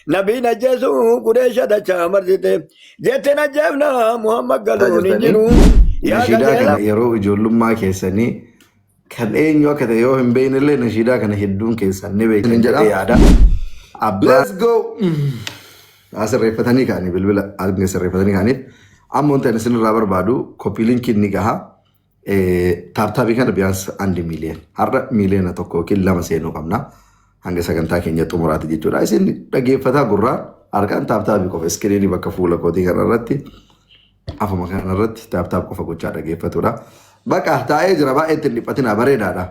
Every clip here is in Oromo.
Nabiin ajjeesu Qureesha dachaa marsite. Jette najjeefna Muhammad galuun hin jirtanii jiru. Yaa nashiidaa qajeela. kana yeroo ijoollummaa keessanii kan eenyu akka ta'e yoo hin beekne illee nashiidaa kana hedduun keessan ni beektan jedhee yaada. Abbaa Let's go! Asirreeffatanii ka'anii bilbila hanga sirreeffatanii ka'aniif amma wanta ani isinirraa barbaadu koppii linkiin ni gaha. Taaptaabii kana biyaans andi miiliyoon har'a miiliyoona tokko yookiin lama seenuu qabna hanga sagantaa keenya xumuraati jechuudha. Isin dhaggeeffataa gurraan harkaan taaptaabii qofa iskiriinii bakka fuula kootii kanarratti afuma kanarratti taaptaab qofa gochaa dhaggeeffatudha. Baqa taa'ee jira baay'ee ittiin dhiphatina bareedaadha.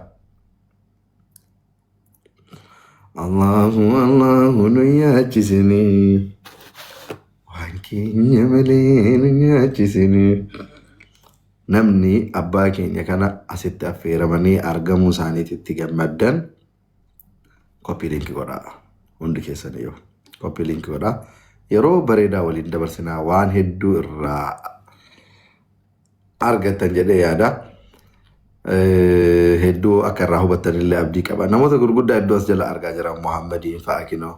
Allahu Allahu nu nyaachisinii waan keenya malee nu nyaachisinii. Namni abbaa keenya kana asitti affeeramanii argamuu isaaniitti gammaddan koppii linkii godhaa. Hundi keessaniyyuu koppii linkii godhaa. Yeroo bareedaa waliin dabarsinaa waan hedduu irraa argattan jedhee yaada. Hedduu akka irraa hubattan illee abdii qaba. Namoota gurguddaa hedduu as jala argaa jira. Muhammadiin fa'a kinoo.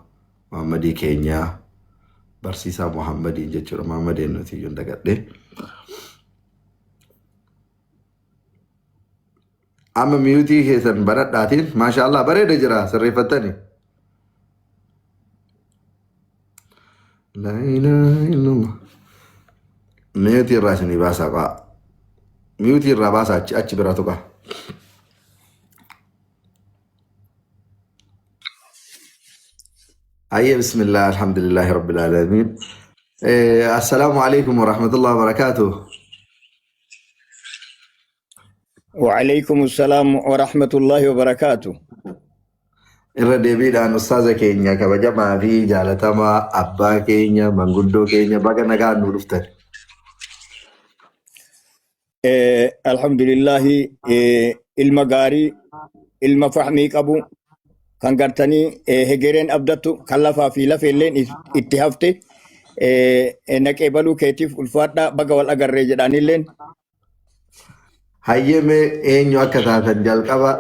Muhammadii keenyaa barsiisaa Muhammadiin jechuudha. Muhammadiin nuti iyyuu hin dagadhe. Amma miyuutii keessan banadhaatiin maashaallah bareeda jira sirreeffattani. Laa ilaaha illallah. Miyuutii irraa isinii baasaa qaa. Miyuutii irraa baasaa achi achi bira tuqa. Ayyee bismillah alhamdulillahi rabbil aalamiin. Assalaamu alaikum warahmatullahi wabarakaatuh. وعليكم السلام ورحمة الله وبركاته. Irra deebiidhaan ustaaza keenya kabajamaa fi jaalatamaa abbaa keenya manguddoo keenya baga nagaan nu dhuftan. Alhamdulillahi ilma gaarii ilma fahmii qabu kan gartanii hegereen abdattu kan lafaa fi lafeelleen itti hafte naqee baluu keetiif ulfaadhaa baga wal agarree jedhaanilleen. Hayyee mee eenyu akka taatan jalqaba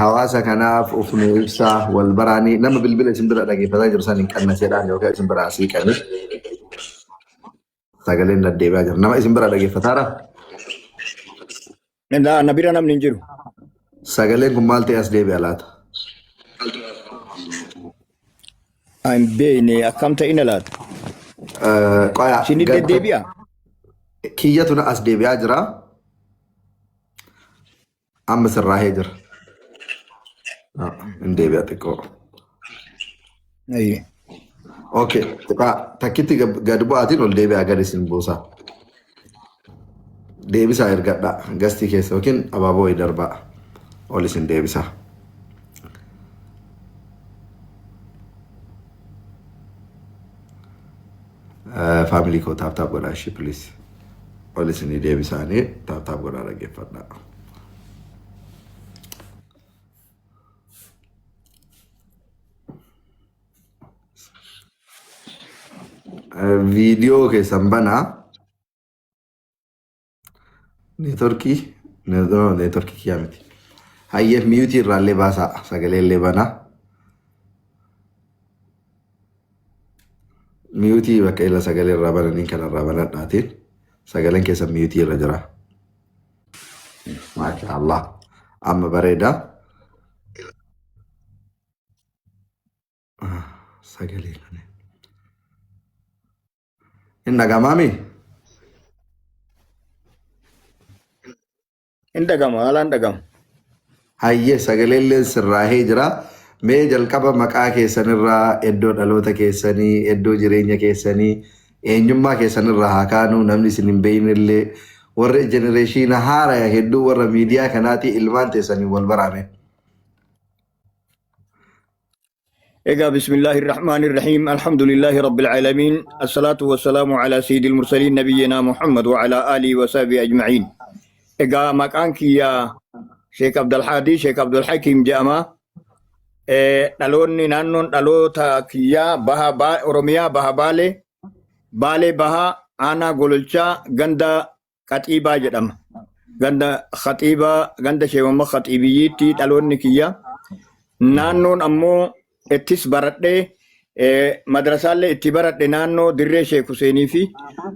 hawaasa kanaaf of nu ibsaa wal baraanii nama bilbila isin bira dhageeffataa jiru san hin qannaseedhaan yookaan isin bira asii qani sagaleen deddeebi'aa jira. Nama isin bira dhageeffataara? Na bira namni hin jiru. Sagaleen kun maal ta'e as deebi'a laata? Hin beekne akkam ta'ina laata? Qoya Isinit deddeebi'a? Kiyyatu na as deebi'aa jira. Amma sirraahee jira. Hin deebi'a xiqqoo. Ayyee. Okay, xiqqaa takkitti gad bu'aatiin ol deebi'aa gad isin buusaa. Deebisaa ergadhaa gastii keessa yookiin abaaboo wayii darbaa ol isin deebisaa. Faamilii koo taap taap godhaa ishee please. Ol isinii deebisaanii taap taap godhaa dhaggeeffadhaa. Viidiyoo keessan banaa. Neetworkii neetworkii kiyyaa miti. Hayyee miyuutii irraallee baasaa sagalee illee banaa. Miyuutii bakka ila sagalee irraa bananiin kanarraa banadhaatiin sagaleen keessan miyuutii irra jira. Maasha Allah. Amma bareeda. Sagalee kana. Hin dhagamaami? Hin dhagama, haalaan dhagama. Hayyee sagaleelleen sirraahee jira. Mee jalqaba maqaa keessanirraa, iddoo dhaloota keessanii, iddoo jireenya keessanii, eenyummaa keessanirraa haa kaanu namni isin hin beeknellee warri jenereeshiina haaraya hedduu warra miidiyaa kanaatii ilmaan teessaniin wal baraame. Egaa bismillaahi irrahmaani irrahiim alhamdulillaahi rabbil aalamiin assalaatu wassalaamu alaa sayyidil mursaliin nabiyyinaa Muhammad wa alaa aalihi wa sahbihi ajma'iin. Egaa maqaan kiyya Sheek Abdalhaadii Sheek Abdulhakiim jedhama. Dhaloonni naannoon dhaloota kiyyaa baha Oromiyaa baha Baalee Baalee bahaa aanaa Gololchaa ganda Qaxiibaa jedhama. Ganda Khaxiibaa, ganda Sheemamma Khaxiibiyyiitti dhaloonni kiyya. Naannoon ammoo ittis baradhee Madrasaallee itti baradhe naannoo Dirree Sheek Huseenii fi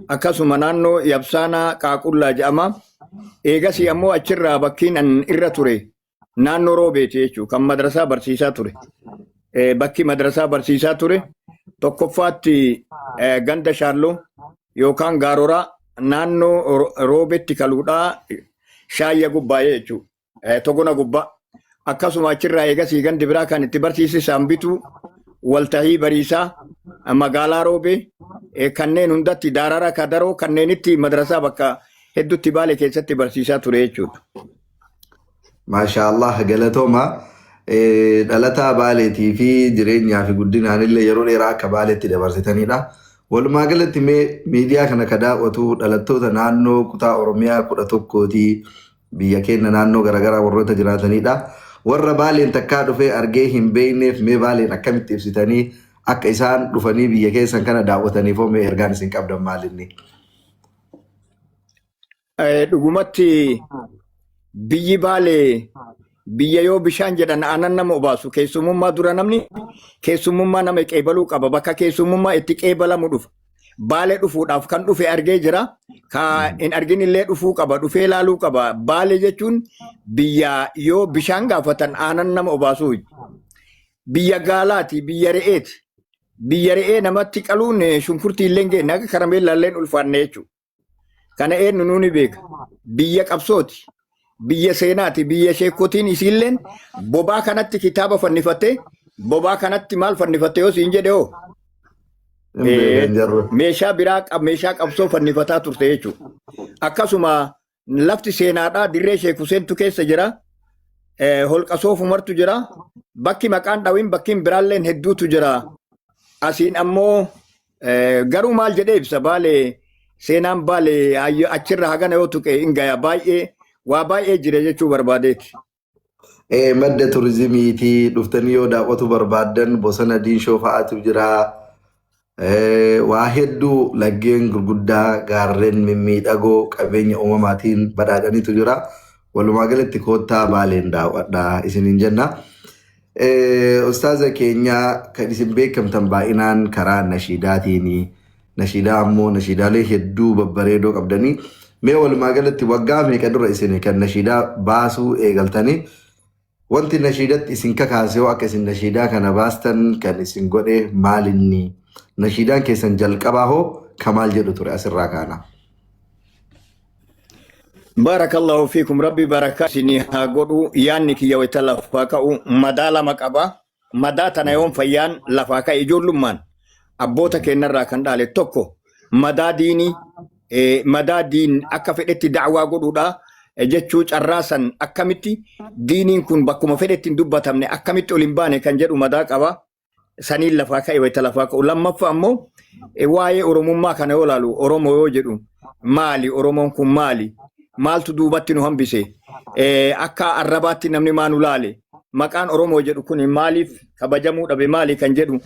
akkasuma naannoo Yabsaanaa Qaaqullaa jedhama. Eegasii ammoo achirraa bakkiin an irra ture naannoo Roobeeti jechuudha. Kan madrasaa barsiisaa ture. Bakki madrasaa barsiisaa ture tokkoffaatti ganda Shaalloo yookaan Gaaroraa naannoo Roobetti kaluudhaa Shaayya gubbaa'ee jechuudha. Togona gubbaa. Akkasuma achirraa eegasii gandi biraa kan itti barsiise Saambituu, Waltahii Bariisaa, magaalaa Roobee, kanneen hundatti Daarara Kadaroo kanneenitti madrasaa bakka hedduutti Baalee keessatti barsiisaa ture jechuudha. Maashaa Allah galatooma. Dhalataa Baaleetii fi jireenyaa fi guddinaan illee yeroo dheeraa akka Baaleetti dabarsitanidha. Walumaa galatti mee miidiyaa kana ka daawwatu dhalattoota naannoo kutaa Oromiyaa 11tii biyya keenya naannoo garaagaraa warroota jiraatanidha. Warra Baaleen takkaa dhufee argee hin beekneef mee Baaleen akkamitti ibsitanii akka isaan dhufanii biyya keessan kana daawwataniif hoo mee ergaan isin qabdan maalinni? Dhugumatti biyyi Baalee biyya yoo bishaan jedhan aannan nama obaasu keessummummaa dura namni keessummummaa nama qeebaluu qaba bakka keessummummaa itti qeebalamu dhufa. Baalee dhufuudhaaf kan dhufe argee jira. Ka hin argin illee dhufuu qaba dhufee ilaaluu qaba. Baalee jechuun biyya yoo bishaan gaafatan aannan nama obaasu. Biyya gaalaati biyya re'eeti. Biyya re'ee namatti qaluun shunkurtii illee hin geenye akka karameellaa illee ulfaanne jechuudha. Kana eenyu nuuni beeka. Biyya qabsooti. Biyya seenaati. Biyya sheekotiin isiilleen bobaa kanatti kitaaba fannifattee bobaa kanatti maal fannifatte yoo siin jedhe hoo Hin beekan jarru. meeshaa biraa meeshaa qabsoo fannifataa turte jechuudha. Akkasuma lafti seenaadhaa dirree Sheek Huseentu keessa jira. Holqa Soofumartu jira. Bakki maqaan dhawin bakkiin biraalleen hedduutu jira. Asiin ammoo garuu maal jedhee ibsa Baalee seenaan Baalee achirra hagana yoo tuqe hin gaya baay'ee waa baay'ee jira jechuu barbaadeeti. Madda turizimiitii dhuftanii yoo daawwatu barbaaddan bosona Diinshoo fa'aatu jira. Waa hedduu laggeen gurguddaa gaarreen mimmiidhagoo qabeenya uumamaatiin badhaadhaniitu jira. Walumaa galatti koottaa Baaleen daawwadhaa isiniin jenna. Ustaaza keenya kan isin beekamtan baay'inaan karaa nashiidaatiini. Nashiidaa ammoo nashiidaalee hedduu babbareedoo qabdanii. Mee walumaa galatti waggaa meeqa dura isin kan nashiidaa baasuu eegaltanii? Wanti nashiidatti isin kakaase hoo akka isin nashiidaa kana baastan kan isin godhe maalinni? Nashiidaan keessan jalqabaa hoo kamaal jedhu ture asirraa kaana? Baarakallahu fiikum rabbi barakaa isinii haa godhu yaanni kiyya wayita lafaa ka'u madaa lama qaba. Madaa tana yoon fayyaan lafaa ka'e ijoollummaan abboota keenyarraa kan dhaale tokko madaa diinii madaa diin akka fedhetti da'waa godhuudha jechuu carraa san akkamitti diiniin kun bakkuma fedhetti hin dubbatamne akkamitti ol hin baane kan jedhu madaa qaba. Saniin lafaa ka'e wayita lafaa ka'u. Lammaffaa ammoo waa'ee Oromummaa kana yoo ilaalu Oromoo yoo jedhu maali Oromoon kun maali? Maaltu duubatti nu hambise? Akka arrabaatti namni maa nu laale? Maqaan Oromoo jedhu kun maaliif kabajamuu dhabe maali kan jedhu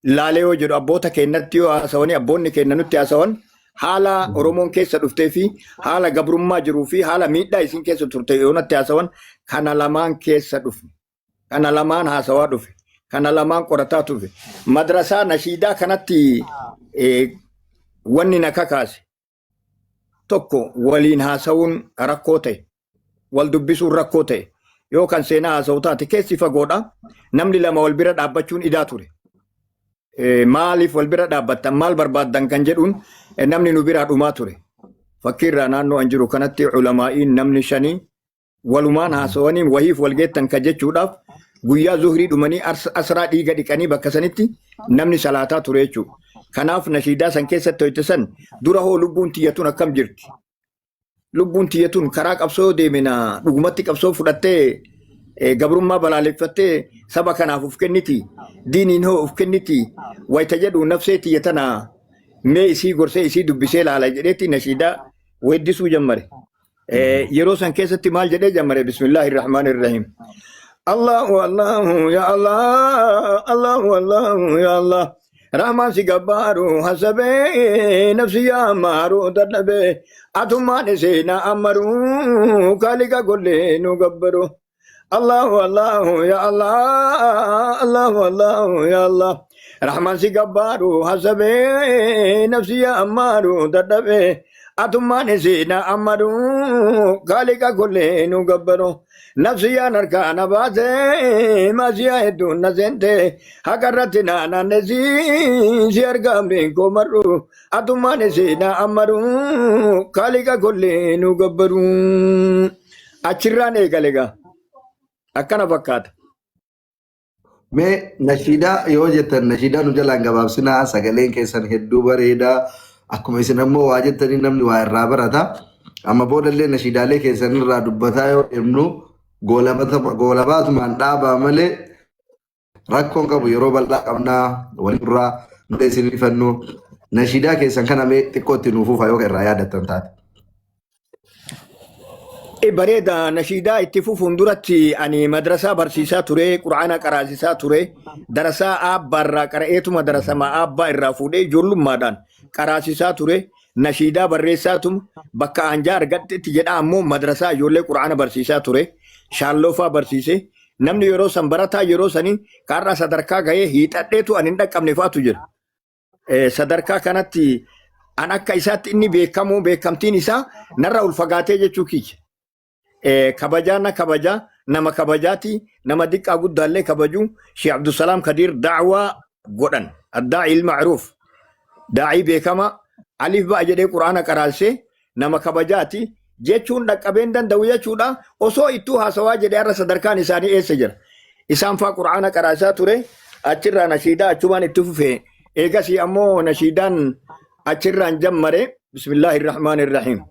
laalee yoo jedhu abboota keenyatti yoo haasawanii abboonni keenya nutti haasawan haala Oromoon keessa dhuftee fi haala gabrummaa jiruu fi haala miidhaa isin keessa turte yoo natti haasawan kana lamaan keessa dhufe. Kana lamaan haasawaa dhufe. Kana lamaan qorataa dhufe. Madrasaa nashiidaa kanatti wanni na kakaase tokko waliin haasawuun rakkoo ta'e. Wal dubbisuun rakkoo ta'e. Yoo kan seenaa haasa'u taate keessi fagoodha. Namni lama wal bira dhaabbachuun idaa ture. Maaliif wal bira dhaabbattan maal barbaaddan kan jedhuun namni nu biraa dhumaa ture. Fakkiirraa naannoo an jiru kanatti ulamaa'iin namni shanii walumaan haasawanii wahiif wal geettan ka jechuudhaaf guyyaa zuhrii dhumanii asraa dhiiga dhiqanii bakka sanitti namni salaataa ture jechuudha. Kanaaf nashiidaa san keessatti hoyte san dura hoo lubbuun tiyyatuun akkam jirti? Lubbuun tiyyatuun karaa qabsoo yoo deemina dhugumatti qabsoo fudhattee gabrummaa balaaleffattee saba kanaaf of kenniti diiniin hoo of kenniti wayita jedhu nafsee tiyya tana mee isii gorsee isii dubbisee laala jedheetti nashiidaa weeddisuu jammare. Yeroo san keessatti maal jedhee jammare bismillaahi rahmaani rahiim. Allahu Allahu ya Allah Allahu Allahu ya Allah Rahmaan si gabbaaru hasabee nafsi yaa maaru dadhabee atummaan iseenaa ammaru kaaliqa gollee nu gabbaru. Allahu Allahu ya Allah Allahu Allahu ya Allah. Rahmaan si gabbaaru hasabee nafsi yaa ammaaru dadhabee atummaan isii na ammadu kaaliqa kullee nu gabbaru nafsi yaan harkaa na baase maasiyaa hedduun na seente haqa irratti na naannesi si argamne koo marru atummaan isii na ammadu kaaliqa kullee nu gabbaru. Achirraan eegale gaa akkana fakkaata. Mee nashiidaa yoo jettan nashiidaa nu jalaan gabaabsinaa, sagaleen keessan hedduu bareedaa, akkuma isin ammoo waa jettanii namni waa irraa barata. Amma boodallee nashiidaalee keessan irraa dubbataa yoo deemnu goolabaatumaan dhaabaa malee rakkoon qabu, yeroo bal'aa qabnaa walirraa nu isin ifannu. Nashiidaa keessan kana mee xiqqootti nuuf fufa yoo irraa yaadattan taate. Bareeda, nashiidaa itti fufuun duratti ani madrasaa barsiisaa ture, quraana qaraasisaa ture, darasaa aabbaarraa qara'eetuma darasamaa aabbaa irraa fuudhee ijoollummaadhaan qaraasisaa ture, nashiidaa barreessaatuma bakka aanjaa argadhetti jedha ammoo madrasaa ijoollee quraana barsiisaa ture, shaalloofaa barsiise. Namni yeroo san barataa yeroo sanii kaarraa sadarkaa gahee hiixadheetu ani hin dhaqqabne fa'atu jira. Sadarkaa kanatti an akka isaatti inni beekamu beekamtiin isaa narra ol fagaatee jechuu kiyya. Kabajaa na kabajaa, nama kabajaati, nama diqqaa guddaallee kabaju. Sheekh Abdusalaam Kadiir da'waa godhan, addaa'i ilma'ruuf, daa'ii beekama, alif ba'a jedhee quraana qaraasee nama kabajaati jechuun dhaqqabeen danda'u jechuudha. Osoo ittuu haasawaa jedhee har'a sadarkaan isaanii eessa jira? Isaan faa quraana qaraasaa ture, achirraa nashiidaa achumaan itti fufe. Eegasii ammoo nashiidaan achirraan jammare. Bismillaahi rahmaani rahiim.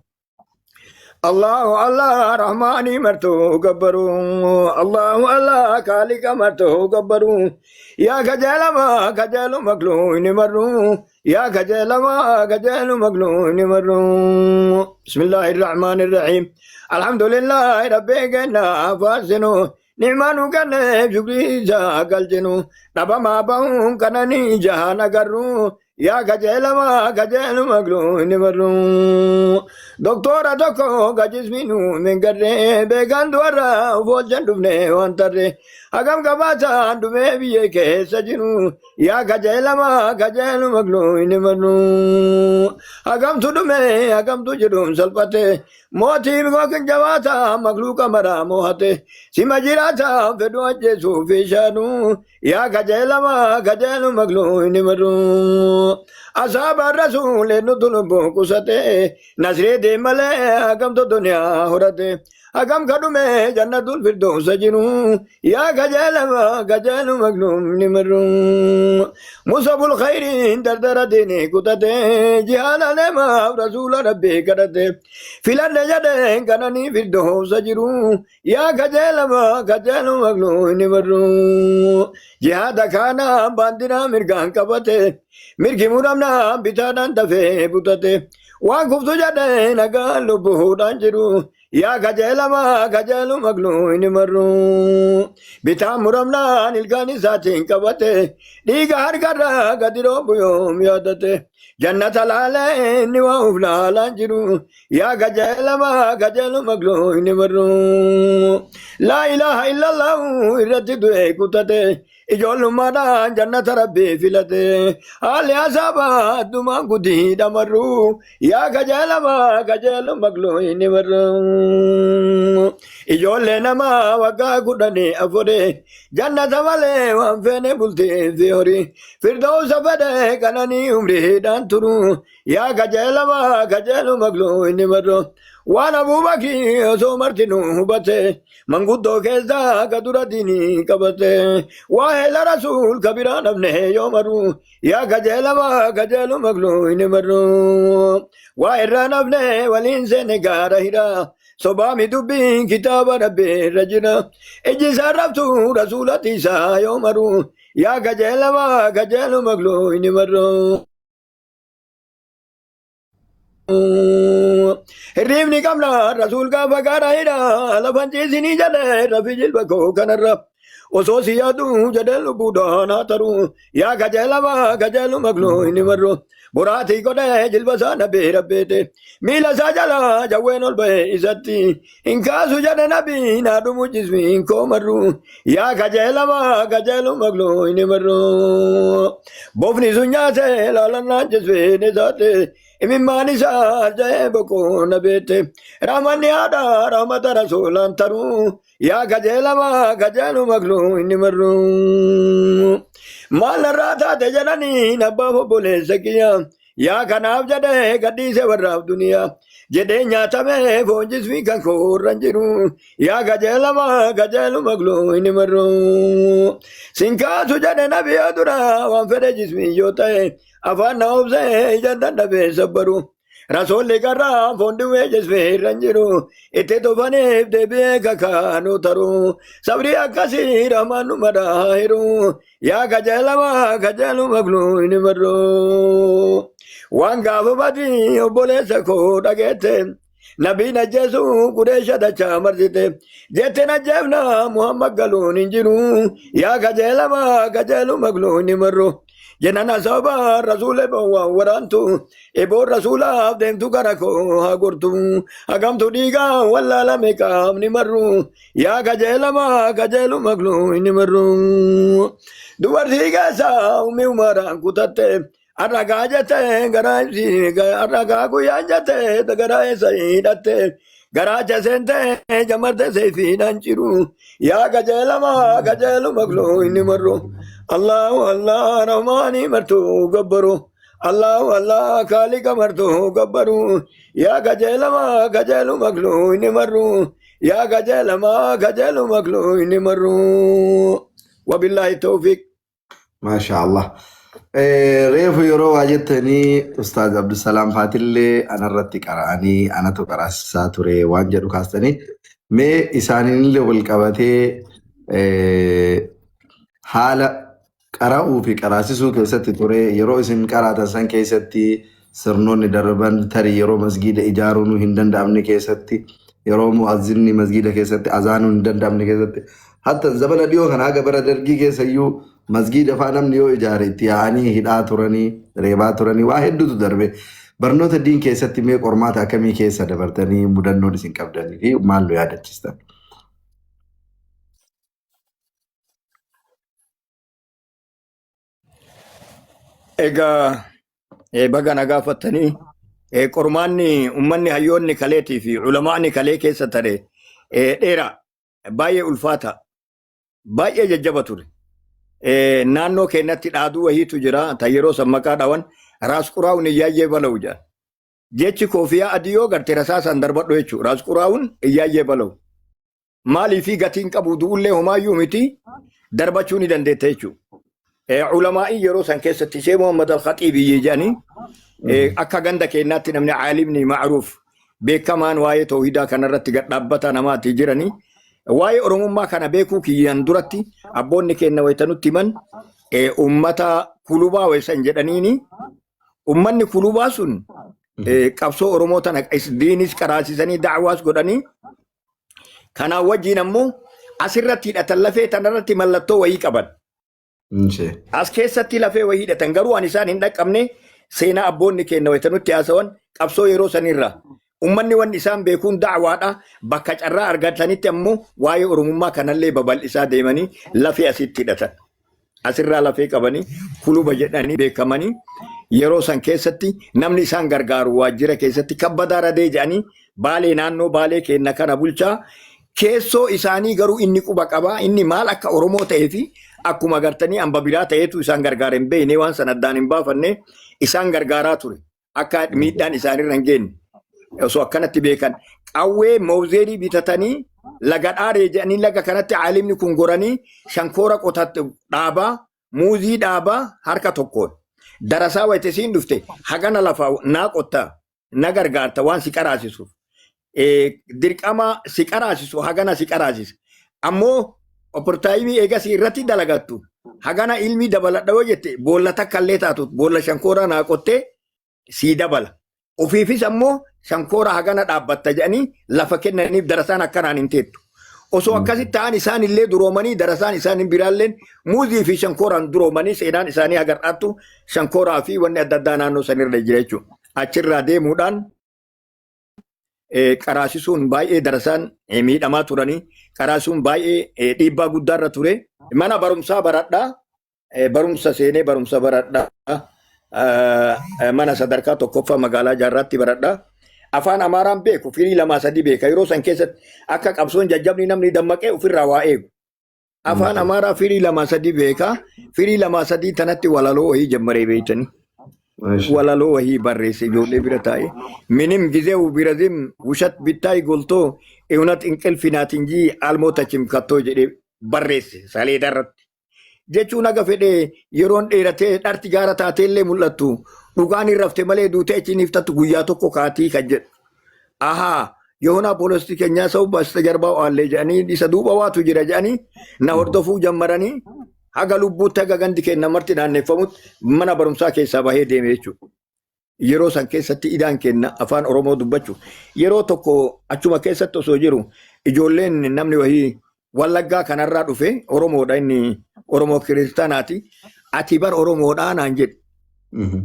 Allahu Allah Rahmani martu gabbaru, Allahu Allah Khaliqa martu gabbaru, yaa kajeelama kajeelu makluuni marru, yaa kajeelama kajeelu makluuni marru. Bismillahir Rahmanir Rahim. Alhamdulillahi Rabbi kenna faasinu ni'maanu kenne shukrii isaa galchinu dhabamaa bahuun kananii jahaan agarru, yaa kajeelama kajeelu makluuni marru. Doktora tokko gajisminu min garree beekan du'arra foolchan dhufne waan tarre hagam qabaataan dhufee biyya keessa jiru, yaa kajeelama kajeelu makluuni marru. Hagamtu dhume hagamtu jedhuun salphate mootii yookiin jabaata makluuqa maraa moo'ate sima jiraata fedhu ajjeesuu fi shaanu, yaa kajeelama kajeelu makluuni marru. Asaaba rasuule nutu lubbuu qusate nasree deemalee hagamtu duniyaa horate hagam kadhume jannatul firdoosa jiru, yaa kajeelama kajeelu makluuni marru. Musabul khayriin dardara diinii kutate jihaada namaaf rasuula rabbii kadhate filadhe jedheen kananii firdoosa jiru, yaa kajeelama kajeelu makluuni marru. Jihaada kana baandiraa mirgaan qabate mirgi muramnaan bitaadhaan dafee butate waan kuftu jedhee nagaan lubbuudhaan jiru, yaa kajeelama kajeelu makluuni marru. Bitaan muramnaan ilkaan isaatiin qabate dhiiga harkarraa gadi roobu yoom yaadate jannata laalee inni waa uf laalaan jiru, yaa kajeelama kajeelu makluuni marru. Laa ilaaha illallah irratti du'e kutate ijoollummaadhaan jannata rabbii filate haalli asaaba addumaan gudii dhamarru, yaa kajeelama kajeelu makluuni marru. Ijoollee namaa waggaa 14 jannata malee waan feene bultii fi horii firdoosa fedhe kananii umriidhaan turu, yaa kajeelama kajeelu makluuni marru. Waan Abuubakii osoo martinuu hubate manguddoo keessaa ka dura diinii qabate waa heela rasuul ka biraa dhabne yoo maru, yaa kajeelama kajeelu makluuni marru. Waa irraa nafne waliin seene gaara hira sobaami dubbiin kitaaba rabbii irra jira iji isaa rabtu rasuulati isaa yoo maru, yaa kajeelama kajeelu makluuni marru. Hirriibni qabna rasuul gaafa gaara hidha lafan ciisinii jedhe rafi jilba koo kanarra. Osoo si yaadu jedhee lubbuudhaan haa taru. Yaa kajeelamaa kajeelu magluu inni marru. Boraatii godhee jilba isaa nabee rabbeete. Miila isaa jala jawween ol ba'e isatti. Hin kaasu jedhe nabii naa dhumu jismiin koo marru. Yaa kajeelamaa kajeelu magluu inni marru. Bofni sun nyaate laalannaan jismiin isaatti. Imimmaan isaa harca'ee boqoo na beette. Rahmanni haadha rahmata rasuulaan taruu. Yaa kajeelamaa kajeelu makluu inni marru. Maal narraa taate jedhanii abbaaf obboleessa kiyya. Yaa kanaaf jedhee gadhiise warraaf duniyaa. Jedhee nyaatamee foon jismii kan koorra hin jiru. Yaa kajeelamaa kajeelu makluu inni marru. Sin kaasu jedhe nabiyaa dura waan fedhe jismii yoo ta'e. Afaan na obsee ija dadhabee sabbaru. Rasuulli garraa foon dhumee jismee irra hin jiru. Itti tufaniif deebi'ee kakaanu taru. Sabrii akkasii rahmaan nu maraa hiru. Yaa kajeelamaa kajeelu magluu hin marru. Waan gaafa badii obboleessa koo dhageette. Nabiin ajjeesu qureesha dachaa marsite. Jette najjeefna Muhammad galuun hin jiru. Yaa kajeelamaa kajeelu magluu hin marru. Jenana sababa rasuula waan waraantu eboon rasuulaaf deemtu gara koo haa gortu hagamtu dhiigaa wallaalame qaamni marru yaa kajeelamaa kajeelu magluu inni marru dubartii keessaa ummi umaraan kutatte arragaa jette garaa arragaa guyyaan jette garaa eessa hidhatte garaacha seente jamarte seefiidhaan ciru yaa qajeelamaa qajeelu magluu inni marru Allahu Allah rahmaanii martuu gabbaru Allahu Allah kaaliqa martuu gabbaru yaa qajeelamaa qajeelu magluu inni marru yaa qajeelamaa qajeelu magluu inni marru wabillahi tawfiq. Maasha Allah. Reefu yeroo waa jettanii Ustaaz Abdusalaam Faatillee anarratti qara'anii anatu qaraasisaa ture waan jedhu kaastanii mee isaaniinillee wal qabatee haala qara'uu fi qaraasisuu keessatti ture yeroo isin qaraatan san keessatti sirnoonni darban tarii yeroo masgiida ijaaruun hin danda'amne keessatti yeroo mu'azzinni masgiida keessatti azaanuun hin danda'amne keessatti hatta zamana dhiyoo kana haga bara dargii keessa iyyuu masgiida faa namni yoo ijaare itti yaa'anii hidhaa turanii reebaa turanii waa hedduutu darbe. Barnoota diin keessatti mee qormaata akkamii keessa dabartanii mudannoon isin qabdanii fi maal nu yaadachiistan? Egaa baga na gaafattanii qormaanni ummanni hayyoonni kaleetii fi ulamaani kalee keessa tare dheeraa baay'ee ulfaata baay'ee jajjaba ture. Naannoo keenyatti dhaaduu wahiitu jira ta yeroo san maqaa dhawan raas quraa'uun iyyaayyee bala'u jedhan. Jechi koofiyaa adii yoo garte rasaasaan darbadhu jechuudha. Raas quraa'uun iyyaayyee bala'u. Maaliifii gatiin qabu du'ullee homaayyuu miti darbachuu ni dandeetta jechuudha. Ulamaa'ii yeroo san keessatti Sheekh Muhammad Al-Khaxiibi jedhanii akka ganda keenyaatti namni caalimni ma'ruuf beekamaan waa'ee toohidaa kanarratti gad dhaabbata namaati jiranii. Waa'ee Oromummaa kana beekuu kiyyaan duratti abboonni keenya wayita nutti himan uummata kulubaa wayisan jedhaniini uummanni kulubaa sun qabsoo Oromoo tana diinis qaraasisanii da'waas godhanii kanaan wajjin ammoo asirratti hidhatan lafee tanarratti mallattoo wayii qaban. Inshee. As keessatti lafee wayii hidhatan garuu ani isaan hin dhaqqabne seenaa abboonni keenya wayita nutti haasawan qabsoo yeroo sanirraa. Uummanni wanni isaan beekuun da'waadha. Bakka carraa argatanitti ammoo waa'ee Oromummaa kanallee babal'isaa deemanii lafee asitti hidhatan. Asirraa lafee qabanii kuluba jedhanii beekamanii yeroo san keessatti namni isaan gargaaru waajjira keessatti kabbadaa radee jedhanii baalee naannoo baalee kenna kana bulchaa keessoo isaanii garuu inni quba qabaa inni maal akka Oromoo ta'ee fi akkuma agartanii hamba biraa ta'eetu isaan gargaara hin beekne waan san addaan hin baafanne isaan gargaaraa ture akka miidhaan isaanirra hin geenye. Osoo akkanatti beekan qawwee mawzeerii bitatanii laga dhaaree jedhanii laga kanatti caalimni kun goranii shankoora qotatte dhaabaa muuzii dhaabaa harka tokkoon darasaa wayite siin dhufte hagana lafa naa qotta na gargaarta waan si qaraasisuuf. Dirqama si qaraasisu hagana si qaraasisa. Ammoo opportaayimii eegasii irratti dalagattu hagana ilmi dabaladha yoo jette boolla takka illee taatu boolla shankooraa naa qottee sii dabala. Ofiifis ammoo shankoora hagana dhaabbatta jedhanii lafa kennaniif darasaan akkanaan hin teettu. Osoo akkasitti ta'an isaan illee duroomanii darasaan isaan biraalleen muuzii fi shankooraan duroomanii seenaan isaanii hagar'aattu shankooraa fi wanni adda addaa naannoo sanirra jira jechuudha. Achirraa deemuudhaan qaraasisuun baay'ee darasaan miidhamaa turanii qaraasuun baay'ee dhiibbaa guddaarra ture. Mana barumsaa baradhaa barumsa seenee barumsa baradhaa mana sadarkaa tokkoffaa magaalaa Jaarraatti baradhaa. Afaan Amaaraan beeku firii lamaa sadii beeka yeroo san keessatti akka qabsoon jajjabni namni dammaqee ofirraa waa eegu. Afaan Amaaraa firii lamaa sadii beeka firii lamaa sadii tanatti walaloo wayii jammaree beektanii. Walaloo wayii barreesse ijoollee bira taa'e. Minim gizeewu birazim wushat bittaay goltoo ewnat inqilfi naatinjii almootachim kattoo jedhee barreesse saleeda irratti. Jechuun haga fedhe yeroon dheeratee dharti gaara taateellee mul'attu dhugaan hin rafte malee duutee achiin iftattu guyyaa tokko kaatii kan jedhu. Ahaa yoona poolostii keenyaa sa'u basta jarbaa aallee jedhanii isa duuba waatu jira jedhanii na hordofuu jammaranii haga lubbuutti haga gandi keenya marti naanneeffamutti mana barumsaa keessaa bahee deeme jechuudha. Yeroo san keessatti idaan kenna afaan Oromoo dubbachuu. Yeroo tokko achuma keessatti osoo jiru ijoolleen namni wayii Wallaggaa kanarraa dhufe Oromoodha inni Oromoo kiristaanaati. Ati bar Oromoodhaa naan jedhe.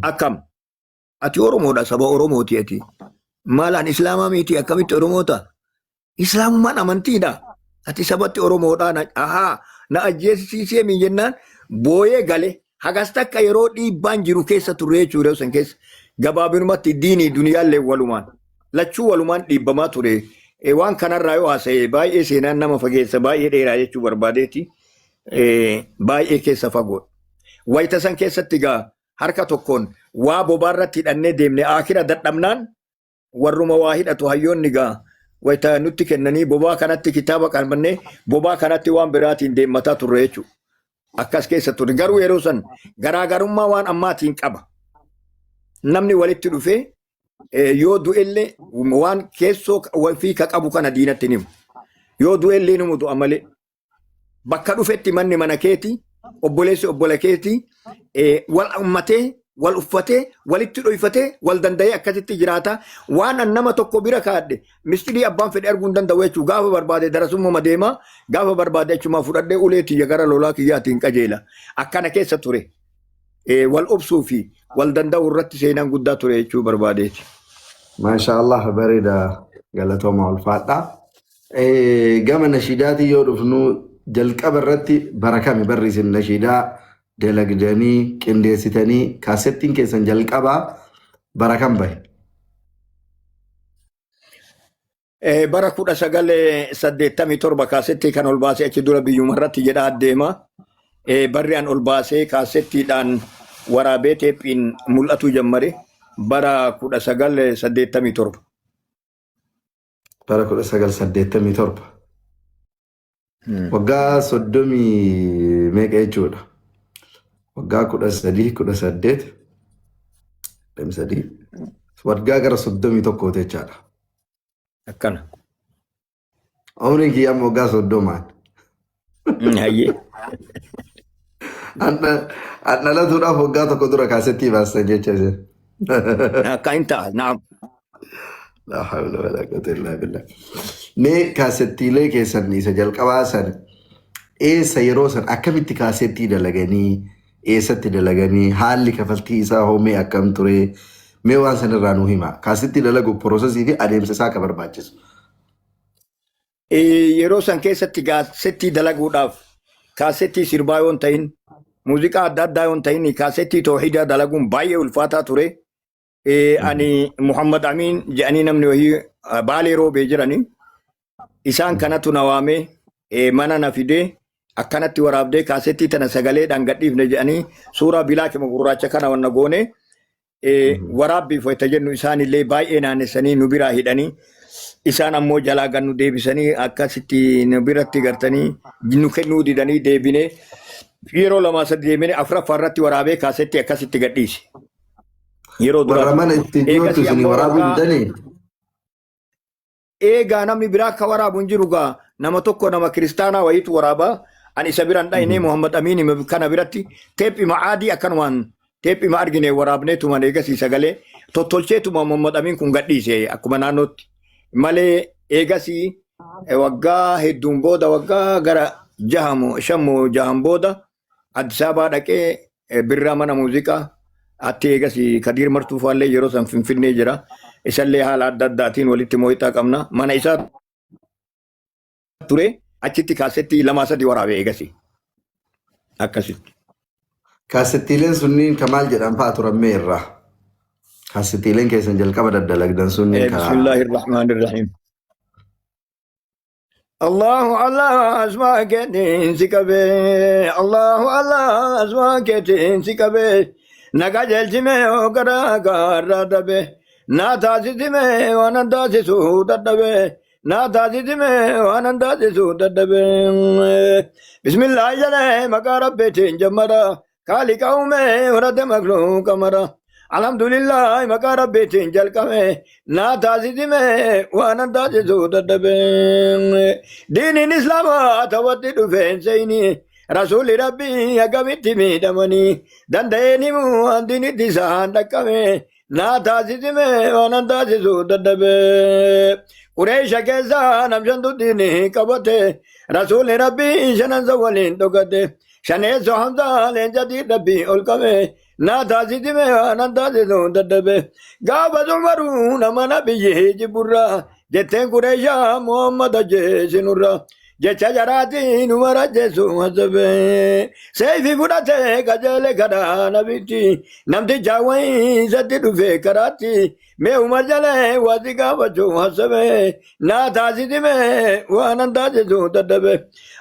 Akkam? Ati Oromoodha saba Oromooti ati. Maalaan Islaamaa miti akkamitti Oromoota? Islaamummaan amantiidha. Ati sabatti Oromoodhaa na ahaa na ajjeesisiisee mi jennaan booyee gale hagas takka yeroo dhiibbaan jiru keessa turre jechuudha san keessa gabaabinumatti diinii duniyaallee walumaan lachuu walumaan dhiibbamaa ture. Waan kanarraa yoo haasa'e baay'ee seenaan nama fageessa baay'ee dheeraa jechuu barbaadeeti. Baay'ee keessa fagoodha. Wayita san keessatti egaa harka tokkoon waa bobaarratti hidhannee deemne akira dadhabnaan warruma waa hidhatu hayyoonni gaa wayita nutti kennanii bobaa kanatti kitaaba qabannee bobaa kanatti waan biraatiin deemmataa turre jechuudha. Akkas keessa ture. Garuu yeroo san garaagarummaa waan ammaatiin qaba. Namni walitti dhufee yoo du'ellee waan keessoo fi ka qabu kana diinatti ni himu. Yoo du'ellee ni du'a malee. Bakka dhufetti manni mana keeti, obboleessi obbola keeti, wal ummatee, wal uffatee, walitti dhoyfatee, wal danda'ee akkasitti jiraata. Waan an nama tokko bira kaadhe, mistirii abbaan fedhe arguu hin danda'u jechuudha. Gaafa barbaade darasummaa deema, gaafa barbaade achumaa fudhadhee ulee tiyya gara lolaa kiyyaatiin qajeela. Akkana keessa ture. Wal obsuu fi wal danda'uu irratti seenaan guddaa ture jechuu barbaadeeti. Maasha Allah bareeda galatooma ulfaadha. Gama nashiidaatii yoo dhufnu jalqaba irratti bara kami barri isin nashiidaa dalagdanii qindeessitanii kaasettiin keessan jalqabaa bara kam bahe? Bara 1987 kaasettii kan ol baasee achi dura biyyuma irratti jedhaa deema. Barri an ol baasee kaasettiidhaan waraabee teephiin mul'atu jammare bara 1987. Bara 1987. Waggaa soddomii meeqa jechuudha? Waggaa 13, 18, 23, waggaa gara 31 jechaadha. Akkana. Umriin kiyya amma waggaa 30n. Hayyee. An dhalatuudhaaf waggaa tokko dura kaasettii baastan jecha isin. Akka hin ta'a. Naam. La hawla wala quwwata illa billah. Mee kaasettiilee keessan isa jalqabaa san eessa yeroo san akkamitti kaasettii dalaganii eessatti dalaganii haalli kafaltii isaa hoo mee akkam ture mee waan san irraa nuu hima. Kaasettii dalaguuf processii fi adeemsa isaa akka barbaachisu. Yeroo san keessatti kaasettii dalaguudhaaf kaasettii sirbaa yoo hin ta'in muuziqaa adda addaa yoo hin ta'in kaasettii toohidaa dalaguun baay'ee ulfaataa ture. Ani Muhammad Amin jedhanii namni wayii Baalee roobee jiranii isaan kanatu na waamee mana na fidee akkanatti waraabdee kaasettii tana sagaleedhaan gadhiifne jedhanii suuraa bilaakima gurraacha kana wanna goone waraabbiif wayita jennu isaanillee baay'ee naannessanii nu biraa hidhanii isaan ammoo jalaa gad nu deebisanii akkasitti nu biratti gartanii nu kennuu didanii deebinee yeroo lamaa sadi deebinee afuraffaa irratti waraabee kaasetti akkasitti gadhiise. Yeroo Warra duraati. mana istiidiyootti Eegasii isinii ammoo waraabuu waggaa didanii? Eegaa namni biraa akka waraabu hin jiru gaa nama tokko nama kiristaanaa wayiitu waraabaa ani isa biran dhayne Muhammad Amiin kana biratti teephima aadii akkanumaan teephima argine waraabnee tuman eegasii sagalee tottolcheetuma Muhammad Amiin kun gadhiise akkuma naannootti malee eegasii. Waggaa hedduun booda, waggaa gara jahamu shammoo jahan booda Addis Ababaa dhaqee, birraa mana muuziqaa atti eegas Kadiir Martuu faallee yeroo san Finfinnee jira. Isallee haala adda addaatiin walitti moo'ixaa qabna. Mana isaa ture, achitti kaasetti lamaa sadi waraabee eegasi. Akkasitti. Kaasettiileen sunniin ka maal jedhan fa'a turan mee irraa? Kaasettiileen keessan jalqaba daddalagdan sunniin ka Bismillahir Rahmanir Rahim. Allahu Allah asmaa keetiin si qabee, Allahu Allah asmaa keetiin si qabee, na qajeelchime yoo karaa gaarraa dabe, na taasisime waan an taasisuu dadhabe, na taasisime waan an taasisuu dadhabe. Bismillah jedhee maqaa Rabbiitiin jammara, Kaaliqa uume horate makluuqa mara. Alhamdulillah maqaa Rabbiitiin jalqabe, naa taasisime waan an taasisuu dadhabe. Diiniin Islaamaa tawatti dhufeen seeyni. Rasuulli Rabbii akkamitti miidhamanii danda'een himuu waan diinitti isaan dhaqqabe, naa taasisime waan an taasisuu dadhabe. Qureesha keessaa namshantu diinii qabate, Rasuulli Rabbii shanansa waliin dhokate. Shaneessoo Hamzaa leenca Rabbii ol qabe, naa taasisime waan an taasisuu dadhabe. Gaafa Umaruu nama nabiyyi jibburraa jetteen Qureeshaa Muhammad ajjeesinurra. Jecha jaraatiin Umar ajjeesuu hasabe. Seefi fudhate qajeele karaa nabitti. Namticha wayii isatti dhufe karaatti. Mee Umar jalee waasi gaafachuu hasabe. Naa taasisime waan an taasisuu dadhabe.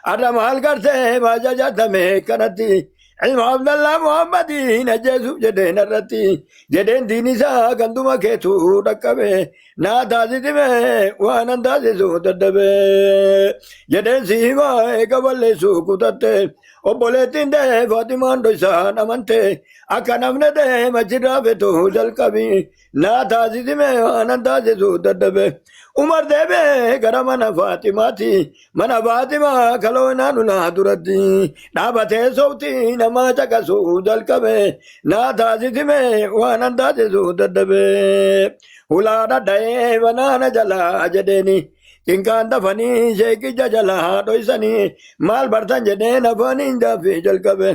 Arra maal gartee maaja jaatame kanatti. Ilma Abdallah Muhammadiin ajjeesuuf jedheen irratti jedheen, diin isaa ganduma keetu dhaqqabe, naa taasisime waan an taasisuu dadhabe. Jedheen si himaa, eega balleessuu kutatte, obboleettiin ta'e Faatimaan dhoysaan amante, akka namni ta'e machirraa fetu jalqabi, naa taasisime waan an taasisuu dadhabe. Umar deebi'ee gara mana Faatimaati. Mana Faatimaa kaloo naannoo duratti dhaabatee soofti nama caqasuu jalqabe, naa taasisime waan an taasisuu dadhabe. Hulaa dhadha'ee banaana jalaa jedheeni. Cinqaan dafanii sheekicha jalaa dhoysanii, maal bartan jedheen afaaniin gaaffii jalqabe.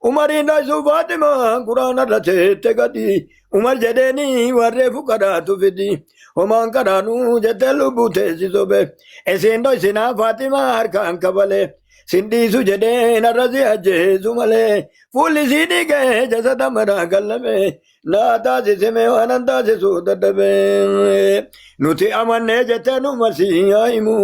Umariin dhoysuu Faatimaa quraana irra teette gadi. Umar jedheeni warree fuqaraatu fidi. Homaan qaraanuu jettee lubbuu teessisobe. Isiin dhoysinaa Faatimaa harkaan kabale. Sin dhiisu jedhee narra si ajjeesu malee. Fuulli sii dhiigee jasada maraa gallame. Naa taasisime waan an taasisu dadhabe. Nuti amannee jettee nu marsii haa himu.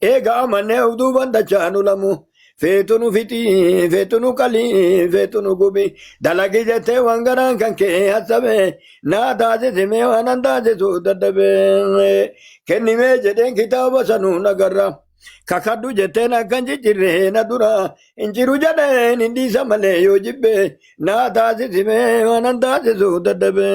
Eega amannee of duuban dachaa nu lamu. Feetu nu fixii, feetu nu qalii, feetu nu gubi. Dalagi jettee waan garaan kan kee hasabe. Naa taasisime waan an taasisu dadhabe. Kennimee jedheen kitaaba sanuu nagarra. Kakadhu jetteen akkan jijjiirree na dura. Hin jiru jedheen hin dhiisa malee yoo jibbe. Naa taasisime waan an taasisu dadhabe.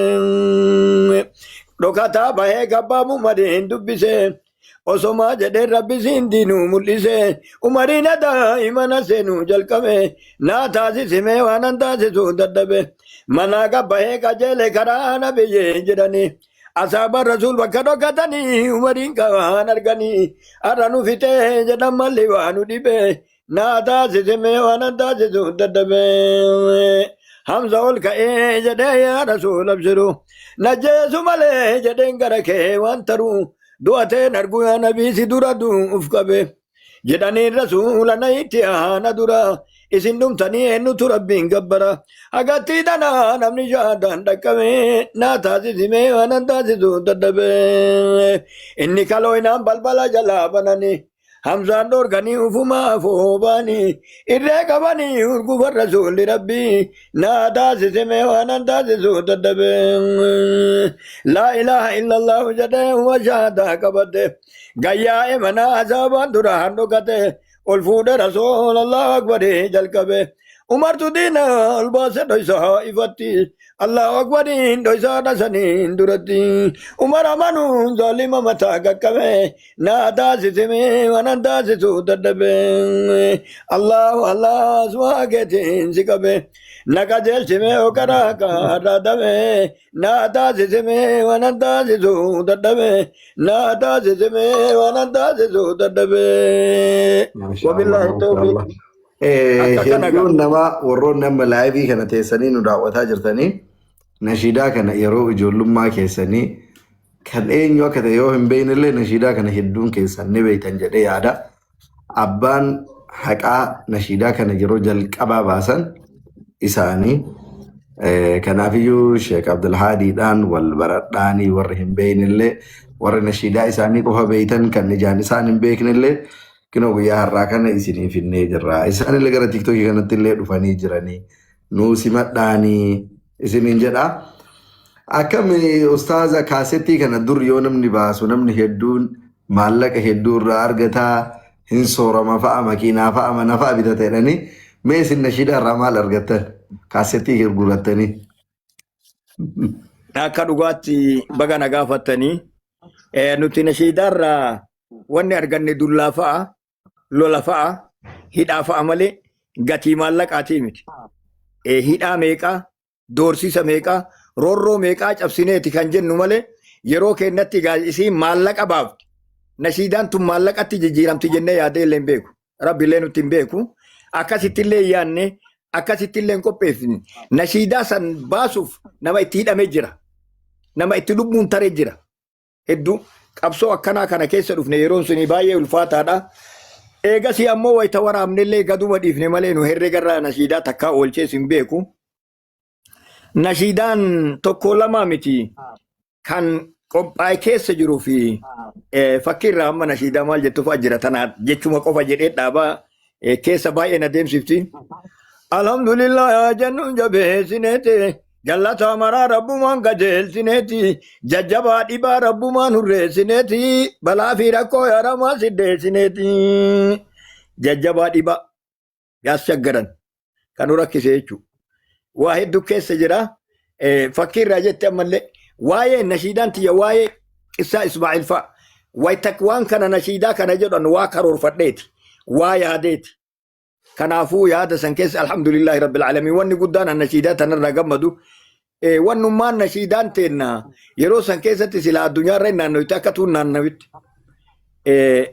Dhokataa bahee gabbaamu mariin dubbise. Osomaa jedheen Rabbi siin diinuu mul'ise. Umariin adaa imana seenuu jalqabe. Naa taasisime waan an taasisu dadhabe. Manaa gabbahee qajeele karaa nabiyyee jedhanii. Asaaba Rasuul bakka dhokatanii Umariin qabaan arganii. Har'a nu fixee jedhan malli waa nu dhibe. Naa taasisime waan an taasisu dadhabe. Hamza ol ka'ee jedhee, yaa Rasuul abshiru. Najjeesu malee jedheen gara kee waan taru. Du'ateen argu yaa nabii si dura du'uuf qabe. Jedhaniin Rasuula na itti aana dura. Isin dhumtanii eenyutu Rabbiin gabbara? Agatti dhanaa namni shaadaan dhaqqabe, naa taasisime waan an taasisu dadhabe. Inni kaloo inaan balbala jalaa bananii. Hamzaan dhorkanii ufumaa foobaanii irree qabanii urgufa Rasuulli Rabbii, naa taasisime waan an taasisu dadhabe. Laa ilaaha illallah jedhee huwa shahaadaa qabate. Gayyaa'e mana asaabaan dura dhokate, ol fuudhe Rasuul Allahu akbarii jalqabe. Umartu diina ol baase dhoysaa ifatti. Allahu akbariin dhoysaa dhasaniin duratti. Umar amanuun zaalima mataa qaqqabe. Naa taasisime waan an taasisu dadhabe. Allahu Allah asmaa keetiin si qabe. Na qajeelchimee karaa karaa damee na taasisimee waan taasisu dadhabee na taasisimee waan taasisu dadhabee. Maashaallah, Wabillaahi tawfiiq. maashaallah. Akka kana gaa. Hedduun namaa warroonni amma live kana teessanii nu daawwataa jirtanii nashiidaa kana yeroo ijoollummaa keessanii kan eenyu akka ta'e yoo hin beeknellee nashiidaa kana hedduun keessan ni beektan jedhee yaada. Abbaan haqaa nashiidaa kana yeroo jalqabaa baasan isaanii. Kanaafiyyuu Sheek Abdulhaadiidhaan wal baradhaanii warri hin beeknellee, warri nashiidaa isaanii qofa beektan kan ijaan isaan hin beeknellee, kinoo guyyaa har'aa kana isinii finnee jirra. Isaanillee gara TikTokii kanatti illee dhufanii jiranii nuu simadhaanii isiniin jedha. Akkam ustaaza, kaasettii kana dur yoo namni baasu namni hedduun maallaqa hedduu irraa argataa, hin soorama fa'a, makiinaa fa'a, mana fa'a bitata jedhanii, mee isin nashiidaa irraa maal argattan kaasettii gurgurattanii? Akka dhugaatti baga na gaafattanii, nuti nashiidaarraa wanni arganne dullaa fa'a, lola fa'a, hidhaa fa'a malee gatii maallaqaatii miti. Hidhaa meeqaa, doorsisa meeqaa, roorroo meeqaa cabsineeti kan jennu malee yeroo keenyatti isiin maallaqa baafti. Nashiidaan tun maallaqatti jijjiiramti jennee yaadee illee hin beeku. Rabbi illee nutti hin beeku. Akkasitti illee hin yaadne, akkasitti illee hin qopheessine. Nashiidaa san baasuuf nama itti hidhamee jira. Nama itti lubbuun taree jira. Hedduu qabsoo akkanaa kana keessa dhufne, yeroon suni baay'ee ulfaataadha. Eegasii ammoo wayita waraabnellee gaduma dhiifne malee nu herregarraa nashiidaa takkaa oolchees hin beeku. Nashiidaan tokko lama miti kan qophaa'e keessa jiruu fi fakkiirraa amma nashiidaa maal jettu fa'a jira, tana jechuma qofa jedhee dhaabaa, keessa baay'ee na deemsifti. Alhamdulillah jennuun jabeessineeti, jallata maraa rabbumaan qajeelchineeti, jajjabaa dhibaa rabbumaan hurreessineeti, balaa fi rakkoo yaaramaa siddeessineeti. Jajjabaa dhibaa yaas shaggaran kan nu rakkise jechuudha. Waa hedduu keessa jira. Fakkiirraa jette ammallee waa'ee nashiidaan tiyya, waa'ee qissaa Ismaa'il fa'a. Waytak waan kana nashiidaa kana jedhan waa karoorfadheeti. Waa yaadeeti. Kanaafuu yaada san keessa alhamdulillahi rabbil alamin, wanni guddaan an nashiidaa tanarraa gammadu wannummaan nashiidaan teenna yeroo san keessatti sila addunyaarra hin naannoyte akka tuun naannawitti.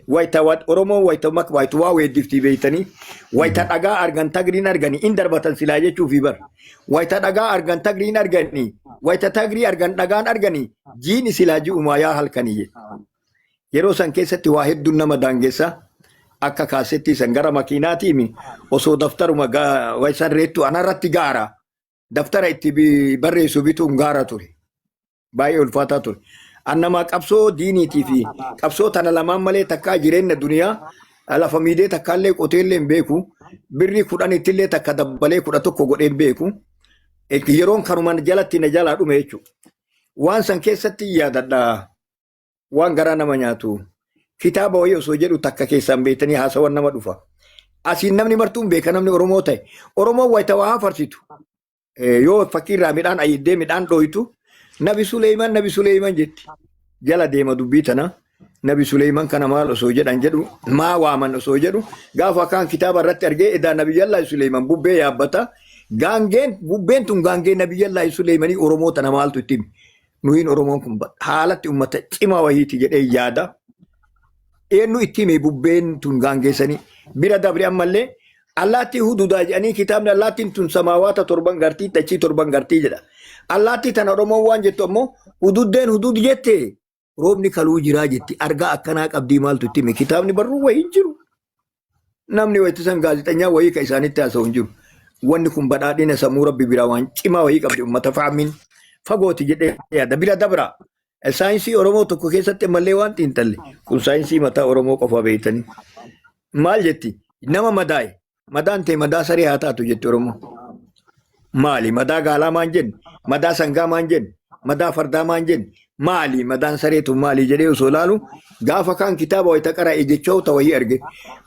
Wayta Oromoon wayta wayta waa weeddiftii beeytanii, wayta dhagaa argan tagriin arganii in darbatan silaa jechuufi bar, wayta dhagaa argan tagriin arganii, wayta tagrii argan dhagaan arganii, jiini silaa ji'umaa yaa halkanii jedhe. Yeroo san keessatti waa hedduun nama daangessa, akka kaasettii san gara makiinaatiimi osoo daftaruma waysan reettu anarratti gaara daftara itti barreessu bituun gaara ture. Baay'ee ulfaataa ture. Annamaa qabsoo diiniitii fi qabsoo tana lamaan malee takkaa jireenya duniyaa lafa miidhee takkaallee qoteellee hin beeku. Birrii 10ttillee takka dabbalee 11 godhee hin beeku. Yeroon kanumaan jalatti na jalaa dhume jechuudha. Waan san keessatti yaadadha. Waan garaa nama nyaatu. Kitaaba wayii osoo jedhu takka keessaan beektanii haasawan nama dhufa. Asiin namni martuun beeka, namni Oromoo ta'e. Oromoon wayita waa farsitu. Yoo fakkiirraa midhaan ayiddee midhaan dhooytu, Nabi Suleeyman, Nabi Suleeyman jetti. Jala deema dubbii tana. Nabi Suleeyman kana maal osoo jedhan jedhu, maa waaman osoo jedhu, gaafa akkaan kitaaba irratti argee, edaa Nabiyyallaahi Suleeyman bubbee yaabbata. Gaangeen bubbeen tun gaangee Nabiyyallaahi Suleeymanii Oromoo tana maaltu itti hime? Nuyiin Oromoon kun haalatti ummata cimaa wayiiti jedhee yaada. Eenyu itti hime bubbeen tun gaangeessanii bira dabre? Ammallee allaattii hududaa jedhanii kitaabni, allaattiin tun samaawaata torban gartii, dachii torban gartii jedha. Allaattii tana Oromoon waan jettu ammoo hududdeen hudud jette, roobni kaluu jiraa jetti, argaa akkanaa qabdii maaltu itti hime? Kitaabni barruu wayii hin jiru. Namni wayitti san gaazexanyaa wayii ka isaanitti haasa'u hin jiru. Wanni kun badhaadhina sammuu rabbi biraa waan cimaa wayii qabdi, ummata fahamiin fagooti jedhee yaada bira dabra. Saayinsii Oromoo tokko keessatti ammallee waan xiinxalle, kun saayinsii mataa Oromoo qofa beektanii. Maal jetti? Nama madaa'e, madaan ta'e madaa saree haa taatu jetti Oromoo. Maali? Madaa gaalaa maan jenne? Madaa sangaa maan jenne? Madaa fardaa maan jenne? Maali? Madaan saree tun maali jedhee osoo ilaalu, gaafa kaan kitaaba wayita qara'e jechoota wayii arge.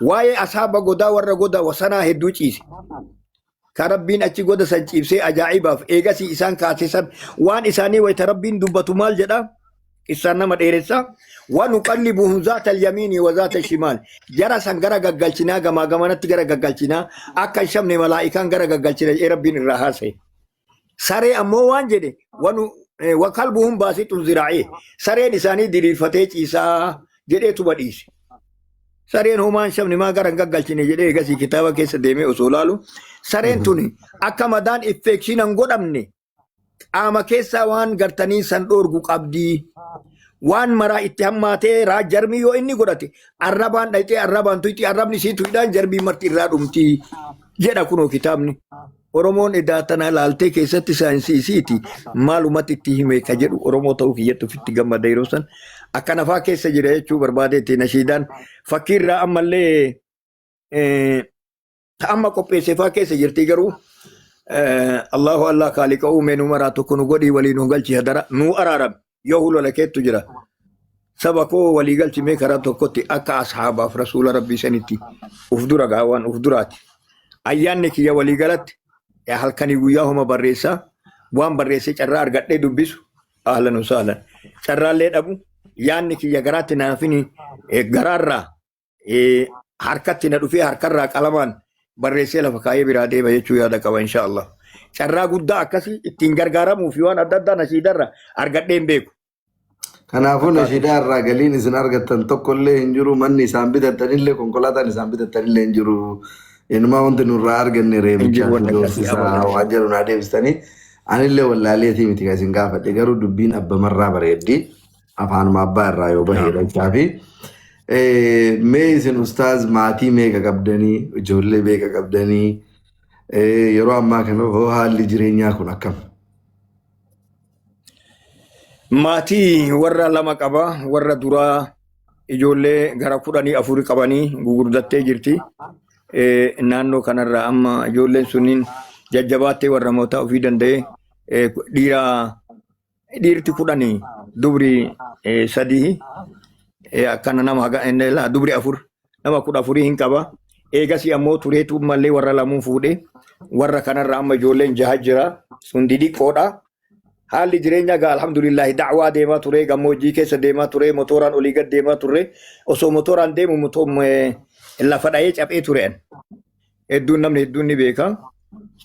Waa'ee asaaba godaa, warra godaa wasanaa hedduu ciise. Ka Rabbiin achi goda san ciibsee ajaa'ibaaf eegasii isaan kaase san, waan isaanii wayita Rabbiin dubbatu maal jedha? Qissaan nama dheeressa. Wanuqallibuhum zaata alyamiini wa zaata shimaal. Jara san gara gaggalchinaa, gamaa gamanatti gara gaggalchinaa, akka hin shabne malaa'ikaan gara gaggalchina jedhee Rabbiin irraa haasa'e. Saree ammoo waan jedhe, wanu wa kalbuhum baasixun ziraa'ee, sareen isaanii diriirfatee ciisaa jedheetuma dhiise. Sareen homaa hin shabne, maa gara hin gaggalchine jedhee egasii kitaaba keessa deemee osoo laalu, sareen tuni akka madaan infekshiina hin godhamne qaama keessaa waan gartanii san dhoorgu qabdii. Waan maraa itti hammaatee raa jarmii yoo inni godhate arrabaan dhayxee arrabaan tuyxii, arrabni isii tuyxaan jarmii marti irraa dhumtii jedha kunoo kitaabni. Oromoon edaa tana laaltee keessatti saayinsii isiiti maalumatti itti hime ka jedhu, Oromoo ta'uu kiyyatti ofitti gammada yeroo san akka nafaa keessa jira jechuu barbaadeetti. Nashiidaan fakkiirraa ammallee ta amma qopheesse faa keessa jirti, garuu Allahu Allah kaaliqa uume nu maraa tokko nu godhii walii nu galchi, hadara nu araarame yoo hulola keettu jira. Saba koo walii galchi mee karaa tokkotti akka ashaabaaf rasuula rabbii sanitti uf dura gaawwan uf duraati. Ayyaanni kiyya walii galatti halkanii guyyaa homa barreessaa, waan barreessee carraa argadhee dubbisu ahlan wa sahlan, carraallee dhabu yaanni kiyya garaatti naafini garaarraa harkatti na dhufee harkarraa qalamaan barreessee lafa kaayee biraa deema jechuu yaada qaba insha Allah. Carraa guddaa akkasii ittiin gargaaramuu fi waan adda addaa nashiidarra argadhee hin beeku. Kanaafuu nashiidaa irraa galiin isin argattan tokkollee hin jiru. Manni isaan bitattanillee, konkolaataan isaan bitattanillee hin jiru. Inumaa wanti nurraa arganne Hin reebichaa jiru fi wanni akkasii doorsisaa abadan. waan jedhu naa deebistanii. Anillee wallaaleetii miti kan isin gaafadhe, garuu dubbiin abbamarraa bareeddi. Afaanuma abbaa irraa yoo bahee jechaa fi mee isin ustaaz maatii meeqa qabdanii, ijoollee meeqa qabdanii, yeroo ammaa kana hoo haalli jireenyaa kun akkam? Maatii warra lama qaba. Warra duraa ijoollee gara 14 qabanii gugurdattee jirti. Naannoo kanarraa amma ijoolleen sunniin jajjabaattee warra mootaa ofii danda'e, dhiira dhiirti 10, dubri sadii, akkana nama haga inni laa dubri afur, nama 14 hin qaba. Eegasii ammoo tureetu mallee warra lamuu fuudhe. Warra kanarra amma ijoolleen jaha jira. Sun didiqqoodha. Haalli jireenyaa gaa alhamdulillahi, da'waa deemaa ture, gammoojjii keessa deemaa ture, motoraan olii gad deemaa turre. Osoo motoraan deemu lafa dha'ee caphee ture an. Hedduun namni hedduun ni beeka.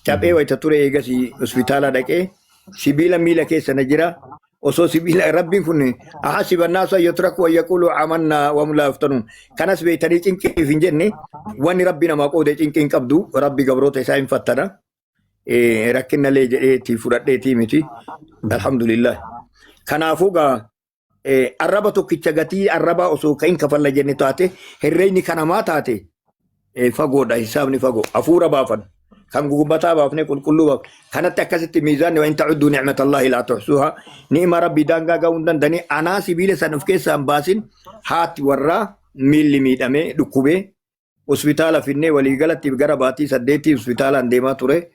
Caphee wayita ture eegasii hospitaala dhaqee sibiila miila keessa na jira. Osoo sibiila rabbiin kun ahasiba naasu an yutraku an yaqulu amanna wa hum laa yuftanuun. Kanas beektanii cinqiif hin jenne, wanni rabbi namaa qoode cinqii hin qabdu, rabbi gabroota isaa hin fattana. Rakkinnalee jedheetii fudhadheetii miti. Alhamdulillah. Kanaafuu gaa arraba tokkicha gatii arrabaa osoo kan kafalla jenne taate, herreeyni kan hamaa taate fagoodha, hisaabni fagoo. Hafuura baafan kan gugumbataa baafnee qulqulluu baafne kanatti akkasitti miizaanni wa in ta'udduu ni'matallahi laa tuhsuuhaa, ni'ima rabbii daangaa ga'uu hin danda'anii. Anaa sibiila san of keessaa hin baasin, haati warraa miilli miidhamee dhukkubee hospitaala finnee waliigalatti gara baatii 8 hospitaalaan deemaa ture.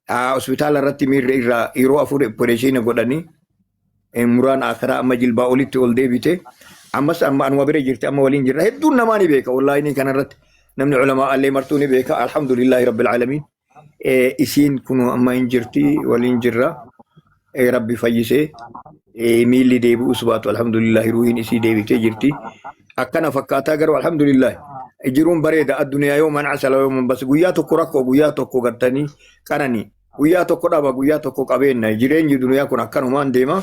Hospitaala irratti miirri irraa yeroo afur opereeshinii godhanii muraan akiraa amma jilbaa olitti ol deebite. Ammas amma anuma bira jirti, amma waliin jirra. Hedduun namaa ni beeka onlaayinii kanarratti. Namni ulamaa allee martuu ni beeka. Alhamdulillaahi rabbil aalamiin. Isiin kun amma hin jirti, waliin jirra. Rabbi fayyisee miilli deebi'us baatu alhamdulillaahi ruuhiin isii deebitee jirti. Akkana fakkaataa, garuu alhamdulillaahi jiruun bareeda. Addunyaa yoo man asala yoo man bas, guyyaa tokko rakkoo, guyyaa tokko gartanii qananii, guyyaa tokko dhaba, guyyaa tokko qabeenya, jireenyi duniyaa kun akkanumaan deema.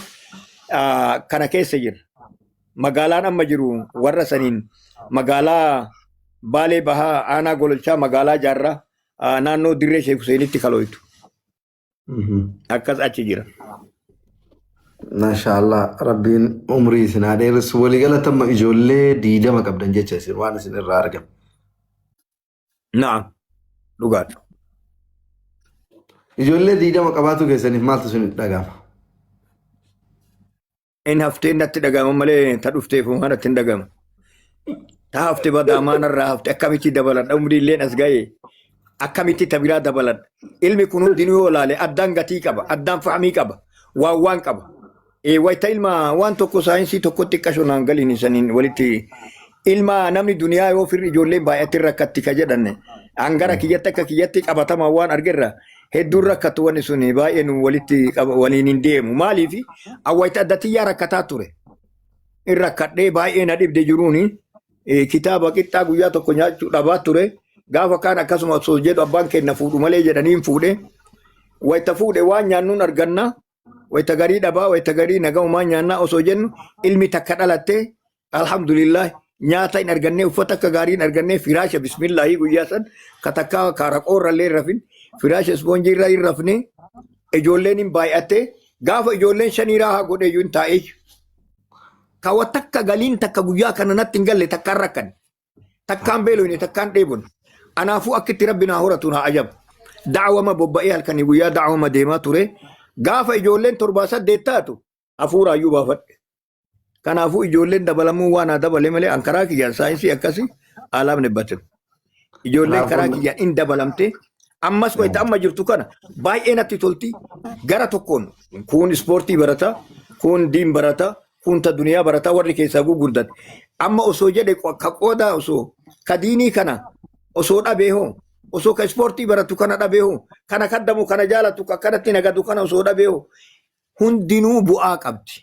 Kana keessa jira. Magaalaan amma jiru warra saniin magaalaa Baalee Bahaa, aanaa Gololchaa, magaalaa Jaarraa, naannoo Dirree Sheek Huseenitti kalooytu. Akkas achi jira. Maashaallah, rabbiin umrii isin haa dheeressu. Waliigalatti amma ijoollee 20 qabdan jecha isin waan isin irraa argame. Na'am. Dhugaadha. Ijoollee 20 qabaatu keessaniif maaltu isin dhaga'ama? In haftee natti dhaga'ama malee ta dhufteef homaa natti hin dhaga'amu. Ta hafte badaa maanarraa hafte, akkamitti dabaladha, umrii illeen as ga'e akkamitti ta biraa dabaladha. Ilmi kun hundinuu yoo ilaale addaan gatii qaba, addaan fahamii qaba, waan waan qaba. Wayita ilma waan tokko saayinsii tokkotti xiqqasho naan galiin saniin walitti ilma namni duniyaa yoo firri ijoolleen baay'atti rakkatti ka jedhan hangara kiyyatti akka kiyyatti qabatamaa waan argerra hedduun rakkatu, wanni sun baay'ee nu walitti waliin hin deemu. Maaliif awwayita adda tiyyaa rakkataa ture. In rakkadhee baay'ee na dhibde jiruuni kitaaba qixxaa guyyaa tokko nyaachuu dhabaa ture. Gaafa kaan akkasuma osoo jedhu abbaan keenya fuudhu malee jedhanii hin fuudhe. Wayita fuudhe waan nyaannuun arganna. Wayita garii dhabaa, wayita garii nagahumaa nyaannaa osoo jennu ilmi takka dhalatte alhamdulillah nyaata hin arganne, uffata akka gaarii hin arganne, firaasha bismillaahi guyyaa san ka takkaa kaaraqoorra illee hin rafin, firaasha ispoonjii irra hin rafne, ijoolleen hin baay'atte. Gaafa ijoolleen shanii raahaa godhe iyyuu hin taa'ee kawa takka galiin takka guyyaa kana natti hin galle, takkaan rakkanne, takkaan beelofne, takkaan dheebonne. Anaafuu akka itti rabbi naa horatu naa ajaba. Da'wama bobba'ee halkanii guyyaa da'wama deemaa ture. Gaafa ijoolleen torbaa saddeet taatu hafuuraayyuu baafadhe. Kanaafuu ijoolleen dabalamuu waan haa dabale malee an karaa kiyyaan saayinsii akkasii alaamne batin. Ijoolleen karaa Kanaafuu kiyyaan in dabalamte ammas wayita amma jirtu kana baay'ee natti tolti. Gara tokkoon kun ispoortii barata, kun diin barata, kun ta duniyaa barata warri keessaa gurguddate. Amma osoo jedhe ka qoodaa osoo ka diinii kana osoo dhabee hoo, osoo ka ispoortii baratu kana dhabee hoo, kana kaddamu kana jaalatu ka akkanatti nagadu kana osoo dhabee hoo, hundinuu bu'aa qabdi.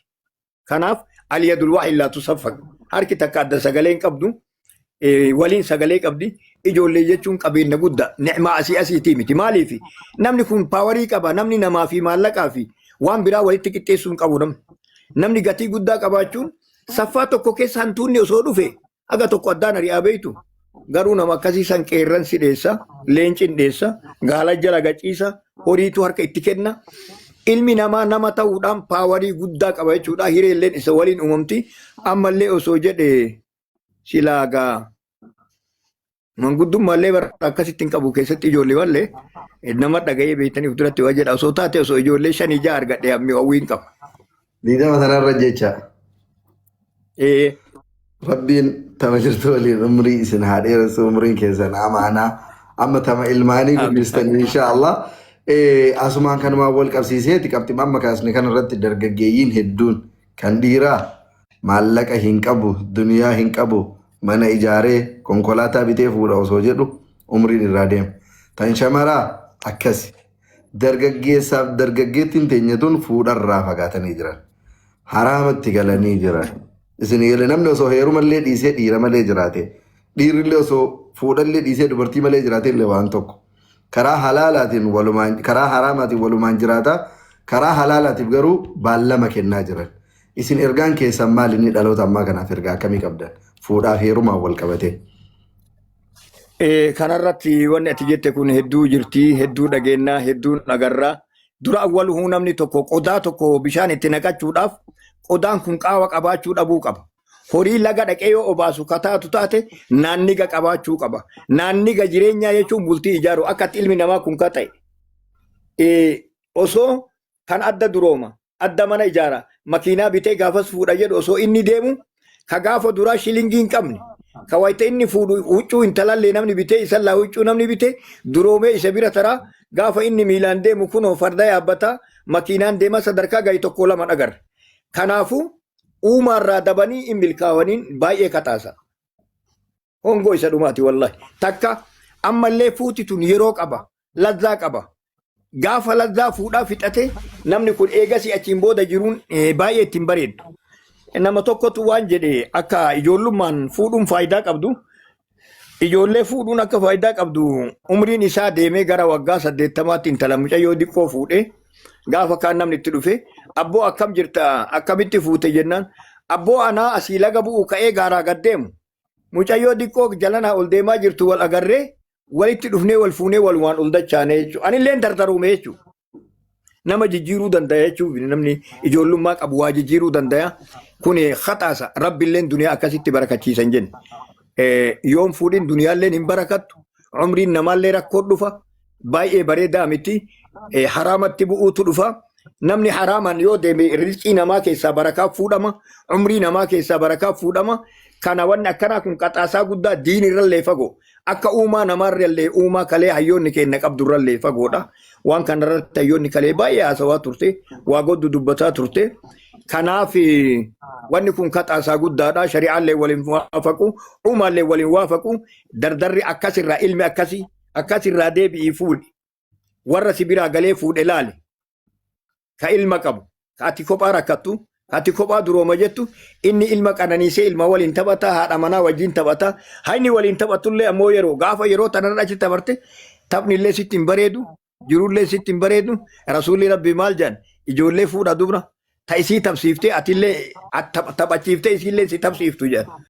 Kanaaf aliyadul waahid laa tusaffaq. Harki takka adda sagalee hin qabdu. Waliin sagalee qabdi. Ijoollee jechuun qabeenya guddaa. Ni'maa asii asiitii miti. Maaliif? Namni kun paawarii qaba. Namni namaa fi maallaqaa fi waan biraa walitti qixxeessuu hin qabu namni. Namni gatii guddaa qabaachuun saffaa tokko keessa hantuunni osoo dhufe haga tokko addaan ari'aa beektu. Garuu nama akkasii san qeerransi dheessa, leencin dheessa, gaala jala gaciisa, horiitu harka itti kenna. Ilmi namaa nama ta'uudhaan paawarii guddaa qaba jechuudha. Hireelleen isa waliin uumamti. Ammallee osoo jedhe silaa gaa manguddummaallee bara akkasitti hin qabu keessatti ijoollee mallee nama dhaga'ee beektaniif duratti waa jedha. Osoo taate osoo ijoollee shanii ja'a argadhe hammi hawwii hin qabu. 20 sanarra jecha. Ee. Rabbiin tama jirtu waliin umrii isin haa dheeressu, umriin keessan amaanaa amma tama ilmaanii Amiin. guddistanii insha Allah. Asumaan kanumaan wal qabsiiseeti qabxii amma kaasne kanarratti dargaggeeyyiin hedduun kan dhiiraa maallaqa hin qabu, duniyaa hin qabu, mana ijaaree konkolaataa bitee fuudha osoo jedhu umriin irraa deema. Tan shamaraa akkasi. Dargaggeessaaf dargaggeettiin teenya tun fuudharraa fagaatanii jiran. Haraamatti galanii jiran. Isin galee namni osoo heerumallee dhiisee dhiira malee jiraate, dhiirrillee osoo fuudhallee dhiisee dubartii malee jiraate illee waan tokko. Karaa halaalaatiin walumaan, karaa haraamaatiin walumaan jiraata. Karaa halaalaatiif garuu baallama kennaa jiran. Isin ergaan keessan maali inni dhaloota ammaa kanaaf ergaa akkamii qabdan? Fuudhaaf heerumaan wal qabatee. Kanarratti wanni ati jette kun hedduu jirti, hedduu dhageennaa, hedduu agarraa. Dura awwaluhuu namni tokko qodaa tokko bishaan itti naqachuudhaaf qodaan kun qaawa qabaachuu dhabuu qaba. Horii laga dhaqee yoo obaasu kataatu taate naanniga qabaachuu qaba. Naanniga jireenyaa jechuun bultii ijaaru akka itti ilmi namaa kun kata'e. Osoo kan adda durooma, adda mana ijaara, makiinaa bitee gaafas fuudha jedhu osoo inni deemu ka gaafa duraa shilingii hin qabne, ka wayita inni fuudhu huccuu intalallee namni bitee isallaa huccuu namni bitee duroomee isa bira taraa gaafa inni miilaan deemu kunoo farda yaabbataa makiinaan deema sadarkaa gahi tokko lama agarra. Kanaafuu uumaarraa dabanii hin milkaa'aniin baay'ee kataasa. Hongoo isa dhumaati wallahi. Takka ammallee fuuti tun yeroo qaba. Lazzaa qaba. Gaafa lazzaa fuudhaa fixate namni kun eegasii achiin booda jiruun baay'ee ittiin bareeddu. Nama tokkotu waan jedhe akka ijoollummaan fuudhuun faayidaa qabdu. Ijoollee fuudhuun akka faayidaa qabdu umriin isaa deemee gara waggaa 80tti intala mucayyoo diqqoo fuudhee gaafa kaan namni itti dhufe abboo akkam jirta akkamitti fuute jennaan abboo anaa asii laga bu'u ka'ee gaaraa gad deemu mucayyoo diqqoo jalanaa ol deemaa jirtu wal agarree walitti dhufnee wal fuunee walumaan ol dachaane jechuudha. Anillee dardaruume jechuudha. Nama jijjiiruu danda'a jechuun namni ijoollummaa qabu waa jijjiiruu danda'a. Kun haxaasa rabbiilleen duniyaa akkasitti barakachiisan jenne. Yoon fuudhin duniyaalleen hin barakattu. Umriin namaallee rakkoo dhufa. Baay'ee bareedaa miti. Haraamatti bu'uutu dhufa. Namni haraamaan yoo deeme rizqii namaa keessaa barakaa fuudhama. Umrii namaa keessaa barakaa fuudhama. Kana wanni akkanaa kun qaxaasaa guddaa diin irrallee fagoo. Akka uumaa namaarrallee uumaa kalee hayyoonni keenya qabdurrallee fagoodha. Waan kanarratti hayyoonni kalee baay'ee haasawaa turte. Waa goddu dubbataa turte. Kanaaf wanni kun qaxaasaa guddaadha. Shari'aallee waliin waafaqu. Uumaallee waliin waafaqu. Dardarri akkasirraa ilmi akkasii akkasirraa deebi'ii fuudhi. Warra si biraa galee fuudhe laali. Ka ilma qabu. Ka ati kophaa rakkattu. Ati kophaa durooma jettu, inni ilma qananiisee ilma waliin taphata, haadha manaa wajjin taphata. Hayni waliin taphatullee ammoo yeroo gaafa yeroo tanarra achi taparte taphni illee sitti hin bareedu, jirullee sitti hin bareedu. Rasuulli Rabbi maal jedhan? Ijoollee fuudha dubra ta isii tapsiiftee atillee taphachiiftee isiillee si tapsiiftu jedhan.